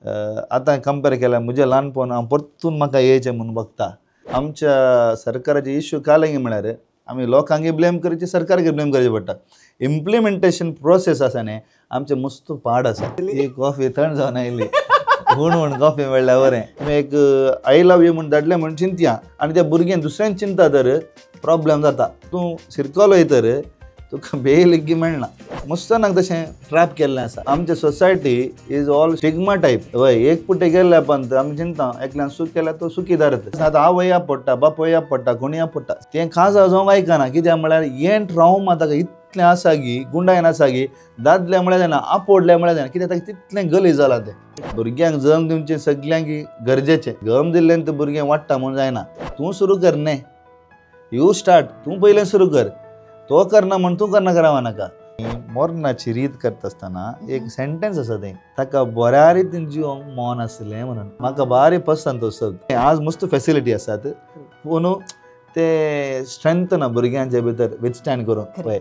आतां कंपेर केल्यार म्हजें ल्हानपण हांव परतून म्हाका येयचें म्हूण बघता. आमच्या सरकाराचे इश्यू कालेंगे म्हळ्यार आमी लोकांक ब्लेम करचे, सरकाराक ब्लेम करचें पडटा. इम्प्लिमेंटेशन प्रोसेस आसा न्ही आमचें मस्त पाड आसा. ही कॉफी थंड जावन आयली, हूण हूण कॉफी मेळ्ळ्यार बरें. तुमी एक I love you म्हूण धाडलें म्हूण चिंतया आनी त्या भुरग्यान दुसऱ्यान चिंता तर प्रॉब्लेम जाता. तूं सिरकलो तर तुका बेल लेगीत मेळना. मुस्तानाक तशें ट्रॅप केल्लें आसा. आमचे society is all stigma type. हय, एक पुटे गेल्ल्या पंत आमी चिंता एकल्यान सूख केल्यार तो सुखीदार. आतां आवय पडटा, बापूय पडटा, कोणूय पडटा, तें खासा जावंक आयकना. कित्याक म्हळ्यार हें ट्रावमा ताका इतलें आसा की गुंडायन आसा की दादले म्हळ्यार जायना, आपोडले म्हळ्यार जायना, कित्याक ताका तितलें गली जालां तें. भुरग्यांक जल्म दिवचें सगल्यांक गरजेचें. जल्म दिल्ल्यान तें भुरगें वाडटा म्हूण जायना. तूं सुरू कर न्ही, you start, तूं पयलें सुरू कर. तो करना म्हण तूं करना करावा नाका. मरणाची रीत करता आसतना एक सेंटेन्स आसा तें, ताका बऱ्या रितीन जिवंक मन आसलें म्हणून. म्हाका बारी पसंत तो शब्द. आज मस्त फेसिलिटी आसात पूण ते स्ट्रेंथ ना भुरग्यांचे भितर विथस्टँड करूंक. पळय